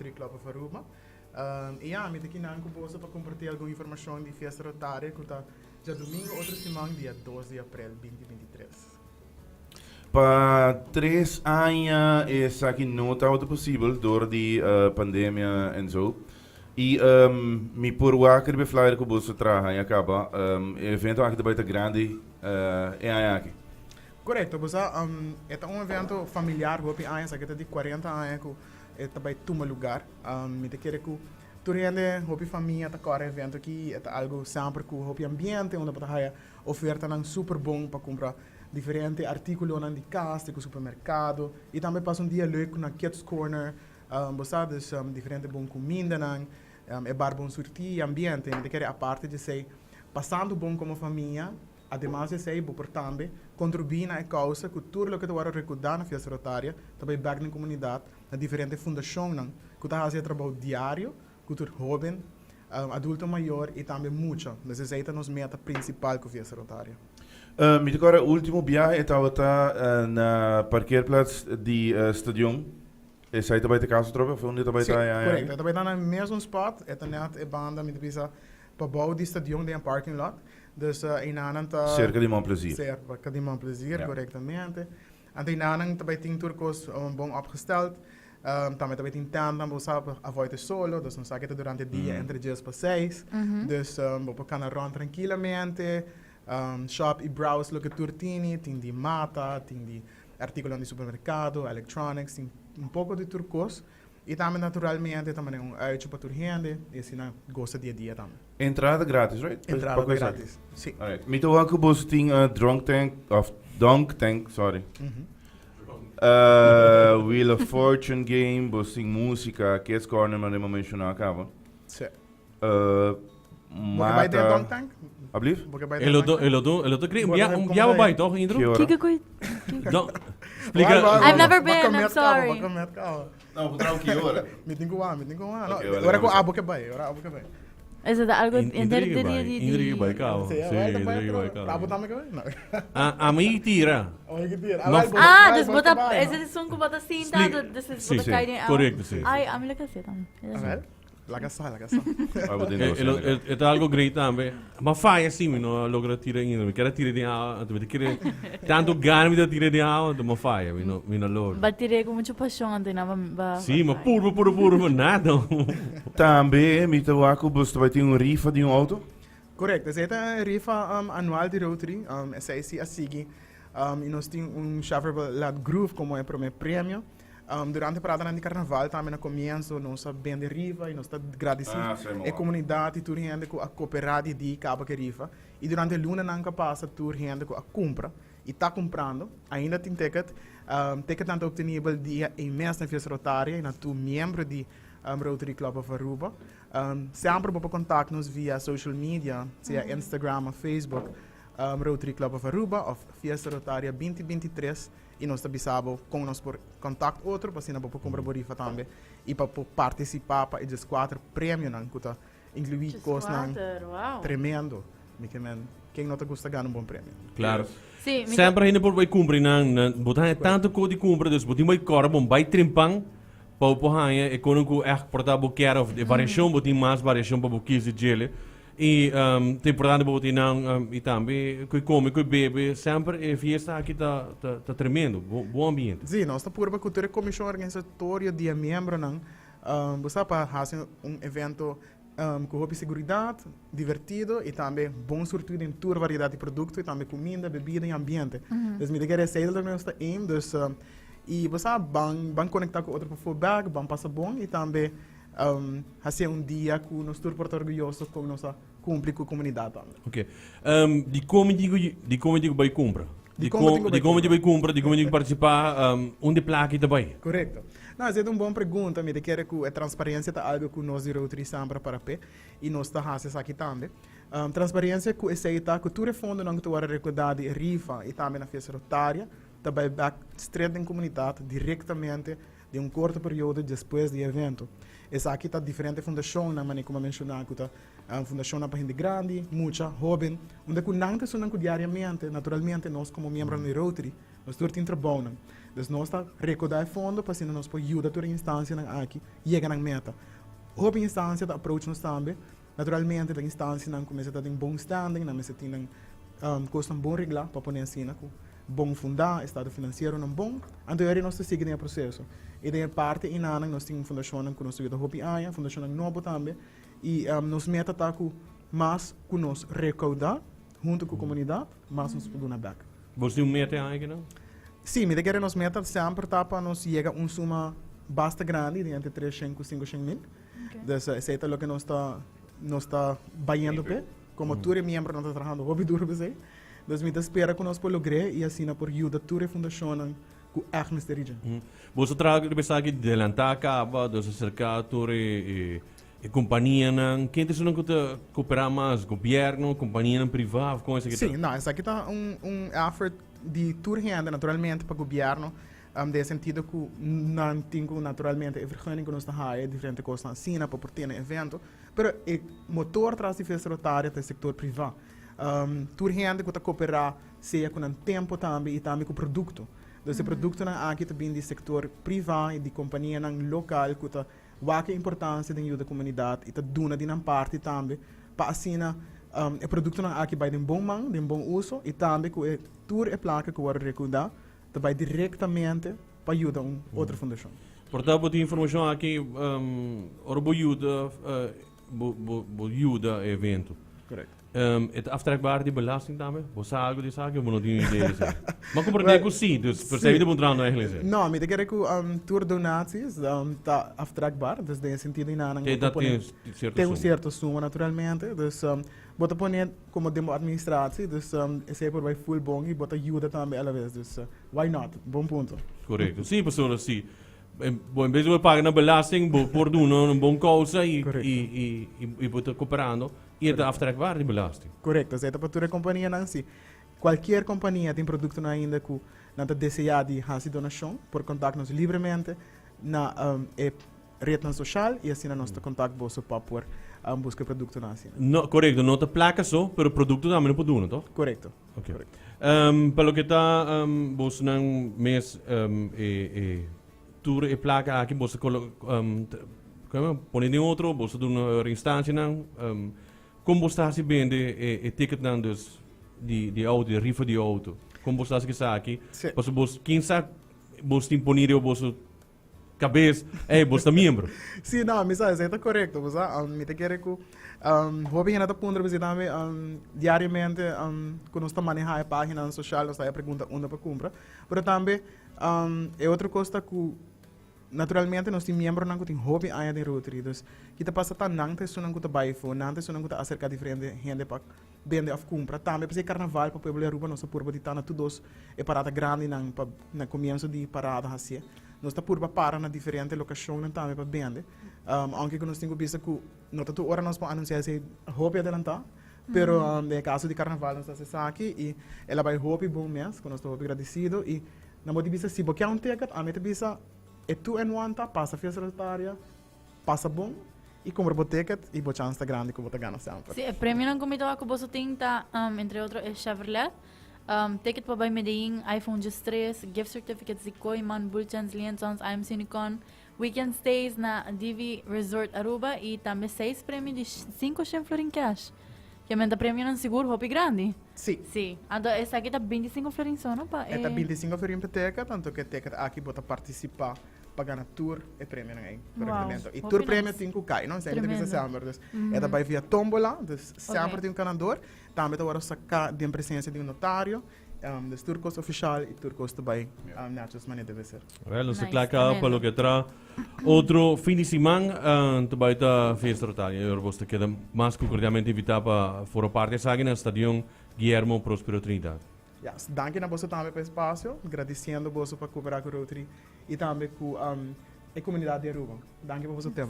Rotary Club of Aruba. Y ya, mi ta kinan cu boso pa comparti algun informacion di Fiesta Rotaria cu ta djadomingo otro siman dia 2 di april 2023. Pa 3 aña esaki no tabata posibel door di pandemia en zo. Y mi por wak riba e flyer cu boso traha y a caba. E evento aki ta bay ta grandi e aña aki. Correcto, bo sa e ta un evento familiar hopi aña, esaki ta di 40 aña cu e ta bay tuma lugar. Mi ta kere cu tur hende, hopi famia ta core e evento aki, e ta algo semper cu hopi ambiente unda bo ta haya ofertanan super bon pa cumpra diferente articulonan di cas, di cu supermercado y tambe pasa un dia leuk na Kids Corner, bo sa, dus diferente bon cumindanan, e bar bon surti y ambiente. Mi ta kere aparte di esey, pasando bon como famia. Ademas di esei, bo por tambe kontribuí na e kousa ku tur loke ta wòrdu rekudá na Fiesta Rotaria ta bai bèk den komunidat na diferente fundashonnan ku ta hasi e trabou diario ku tur hóben, adulto mayor i tambe mucha. Pues esei ta nos meta prinsipal ku Fiesta Rotaria. Mi ta kòrda e último biaha e tabata na parkeerplaats di stadion. Esei ta bai ta kaso atrobe òf unda e ta bai ta aña aki? Sí, korekto. E ta bai ta na e mesun spòt. E ta nèt e banda, mi ta bisa, pabou di stadion den e parking lot. Dus einanan ta. Serka di Mont Plaisir. Serka di Mont Plaisir, ja. Korektamente. Anto einanan ta bai tin tur kos bon opgesteld. Tambe ta bai tin tèntnan bo sa pa avoid e solo. Dus nos sa ke ta durante dia entre dies pa seis. Dus bo por kana rònt trankilamente, shop i browse loke tur tini. Tin di mata, tin di artíkulonan di supermerkado, electronics, tin un poko di tur kos. I tambe naturalmente ta manera un uitje pa tur hende i asina gosa di e dia tambe. Entrada gratis, right? Entrada ta gratis, si. Alright. Mi ta wak ku boso tin drunk tank, of dunk tank, sorry. Wheel of Fortune game, boso tin músika, Kids Corner manera mi a menshoná kaba. Si. Bo ke bai den dunk tank? Ablief? Bo ke bai den dunk tank? El otro, el otro, un bia, un bia bo bai toch, Indro? Ki ora? Kiko ku Don, splika. I've never been, I'm sorry. Baka met kaba. No, bo trou ki ora? Mi tin ku wak, mi tin ku wak. No, Ok, wala ora ku kami sa. abo ke bai, ora abo ke bai. Esa ta algo Indri di ke bai, di Indri ke bai kaba. Sí, Sí, bai, Indri bai, ke bai bai, kaba. Abo tambe ke bai? No. A, ami tira. Ami ke tira. No. Bai, bo- Ah, bai, dus bo bo ke ta, bai, ese no? es un ku bo ta sinta, Splika. dus Sí, bo ta sí. kai den awa. Korekto, sí. Ai, ami lo ke hasi tambe. A ver. Laga sa, laga sa. Abo den E, dos e, lo- hende. e, e ta algo great tambe. Ma faya si mi no a logra tira ainda. Mi kier a tira den awa, anto mi ta kere tanto gana mi ta tira den awa, anto mi faya, mi no logra. Ba tir'é ku mucho pashon anto na ba ba Si, ma faya. purba, purba, purba, ma nada. Tambe mi ta wak ku boso ta bai tin un rifa di un auto. Korekto, esei ta e rifa anual di Rotary. Esei si a sigui i nos tin un Chevrolet Groove komo e promé premio. Durante paradanan di karnaval tambe na komienso nos a bende rifa i nos ta gradisí e komunidat i tur hende ku a koperá di di kaba ku e rifa. I durante e lunanan ku a pasa tur hende ku a kumpra i ta kumprando ainda tin ticket. Ticketnan ta optenibel dia ei mes na Fiesta Rotaria i na tur miembro di Rotary Club of Aruba. Semper bo por kontakt nos via social media, sea Instagram of Facebook, Rotary Club of Aruba of Fiesta Rotaria 2023. I nos ta bisa bo kon nos por kontakt otro pa asina bo por kumpra bo rifa tambe i pa por partisipá pa e dieskuater premionan ku ta inkluí kosnan tremendo. Mi ke men, ken no ta gusta gana un bon premio? Klaro. Semper hende por bai kumpra i nan nan bo ta haña tantu kos di kumpra dus bo tin bai kòrda bon bai trimpan pa bo por haña e kono ku ègt por ta bo kier òf e variashon bo tin mas variashon pa bo kis di djele. I ta importante pa bo tin nan i tambe ku e kome ku e bebe semper e fiesta aki ta ta tremendo bon ambiente. Sí, nos ta purba ku tur e komishon organisatorio di e miembronan bo sa pa hasi un evento ku hopi seguridat, divertido i tambe bon surtido den tur variedat di produkto i tambe kuminda, bebida i ambiente. Dus mi ta kere esei ta loke nos ta aim dus i bo sa ban ban konektá ku otro pafó bèk, ban pasa bon i tambe Hacié un dia cu nos tur por ta orguyoso con nos a cumpli cu comunidad tambe. Ok. Di con mi tin cu, di con mi tin cu bay cumpra? Di con bo tin cu Di bay con mi tin cumpra? bay cumpra? Di con mi tin cu participa? Unda e placa ta bay? Correcto. No, esey ta un bon pregunta. Mi ta kere cu e transparencia ta algo cu nos di Rotary semper a para p'e y nos ta haci esaki tambe. Transparencia cu esey ta cu tur e fondonan cu ta worde recorda di e rifa y tambe na fiesta rotaria ta bay bek straight den comunidad directamente Den un korto periodo despues di e evento. Esaki ta diferente fundashonnan, manera ku mi a menshoná ku ta fundashonnan pa hende grandi, mucha, hóben, unda ku nan ta esunnan ku diariamente, naturalmente nos komo miembronan di Rotary, nos tur tin trabounan. Dus nos ta rekoudá e fondo pa asina nos por yuda tur e instansianan aki yega nan meta. Hopi instansia ta approach nos tambe. Naturalmente ta instansianan ku mester ta den bon standing, nan mester tin nan kosnan bon reglá pa pone asina ku bon fundá, estado finansieronan bon. Anto e ora nos ta sigui den e proseso. I den e parti einanan nos tin fundashonnan ku nos ta yuda hopi aña, fundashonnan nobo tambe. I nos meta ta ku mas ku nos rekoudá huntu ku komunidat, mas nos por duna bèk. Bo tin un meta e aña aki nan? Sí, mi ta kere nos meta semper ta pa nos yega un suma basta grandi, di entre 300 ku 500 mil. Dus esei ta loke nos ta nos ta bayendo p'e. Komo tur e miembronan ta trahando hopi duro p'esei. Dus mi ta spera ku nos por logr'é i asina por yuda tur e fundashonnan ku ègt mester dje. Boso traha riba esaki delantá kaba, dus aserká tur e e kompanianan. Ken ta esunnan ku ta koperá mas? Gobièrnu, kompanianan privá òf kon esaki ta? Sí, no, esaki ta un un effort di tur hende naturalmente pa gobièrnu den e sentido ku nan tin ku naturalmente e vergunning ku nos ta haya e diferente kosnan asina pa por tene evento, pero e motor tras di Fiesta Rotaria ta e sektor privá. Tur hende ku ta koperá sea ku nan tempu tambe i tambe ku produkto. Dus e produktonan aki ta bin di sektor privá i di kompanianan lokal ku ta wak e importansia den yuda komunidat i ta duna di nan parti tambe pa asina e produktonan aki bai den bon man, den bon uso i tambe ku e tur e plaka ku wòrdu rekoudá ta bai direktamente pa yuda un otro fundashon. Por ta bo tin informashon aki ora bo yuda bo yuda e evento. Korekto. E ta aftrekbaar di belasting tambe? Bo sa algo di esaki o bo no tin un idea di esaki? M'a komprendé ku sí, dus por esei mi ta puntrando eigenlijk esei. No, mi ta kere ku tur donaties ta aftrekbaar, dus den e sentido ei nan bo ta pone te un sierto suma naturalmente, dus bo ta pone komo den bo administratie, dus esei por bai full bon i bo ta yuda tambe alabes, dus why not? Bon punto. Korekto, sí pasobra si bo en bes di bo paga na belasting bo por duna un bon kousa i i bo ta koperando. I e ta aftrekbaar di belasting. Korekto, esei ta pa tur e kompanianan. Si kualkier kompania tin produktonan ainda ku nan ta deseá di hasi donashon, por kontak nos libremente na e retnan soshal i asina nos ta kontak boso pa por buska e produktonan asina. No, korekto, no ta plaka so, pero produkto tambe no por duna, toch? Korekto. Oké. Pa loke ta bosonan mes e Tur e plaka aki boso kolo pone den otro, boso duna ora instancianan. Kon bo ta hasi bende e ticketnan dus di di auto, di rifa di auto? Kon bo ta hasi esaki? Sí. Pasobra bos ken sa bos tin poni riba boso kabes, ey bos ta miembro. Sí, no, mi sa esei ta korekto, bo sa. Mi ta kere ku hopi hende ta puntra bisita tambe diariamente ku nos ta maneha e paginanan soshal, nos ta haña pregunta unda pa kumpra. Pero tambe E otro kos ta ku naturalmente nos tin miembronan ku tin hopi aña den Rotary. Dus ki ta pasa ta nan ta esunnan ku ta bai afó, nan ta esunnan ku ta aserká diferente hende pa bende òf kumpra. Tambe p'esei karnaval pa pueblo di Aruba nos ta purba di ta na tur dos e parada grandinan pa na komienso di parada hasié. Nos ta purba para na diferente lokashonnan tambe pa bende. Ounke ku nos tin ku bisa ku no ta tur ora nos por anunsiá esei hopi adelantá. Pero den e caso di carnaval nos ta haci esaki y el a bay hopi bon mes cu nos ta hopi gradicido y nan bo di bisa si bo kier un ticket ami ta bisa e two en one ta pasa fiesta rotaria pasa bon y cumpra bo ticket y bo chance ta grandi cu bo ta gana semper. Si, e premionan cu mi ta wak cu boso tin ta entre otro e Chevrolet, ticket pa bay Medellin, iPhone 13, gift certificates di Kooyman, Bulchans, Liensons, IMC Unicorn, Weekend stays na Divi Resort Aruba y tambe seis premio di 500 florin cash. Ke men ta premionan sigur hopi grandi. Sí. Sí. Anto esaki ta 25 florin so, no? Pa E ta 25 florin pa ticket, anto ke ticket aki bo ta participa pa gana tur e premionan ey. Wow. Correctamente. Y Hopi tur premio nice. tin cu cay, no? Esaki mi ta bisa Tremendo. semper. Dus e ta bay via tombola, dus semper Ok. tin un ganador. Tambe ta worde saca den presencia di un notario. Dus tur kos ofishal i tur kos ta bai netjes manera debe ser. Well, nos ta Nice, kla ka pa tremendo. loke tra otro fin di siman ta bai ta Fiesta Rotaria. I ora bos ta keda mas ku kordialmente invitá pa forma parti esaki na Stadion Guillermo Prospero Trinidad. Yes, danki na boso tambe pa e spasio, gradisiendo boso pa koperá ku Rotary i tambe ku e komunidat di Aruba. Danki pa boso tempu.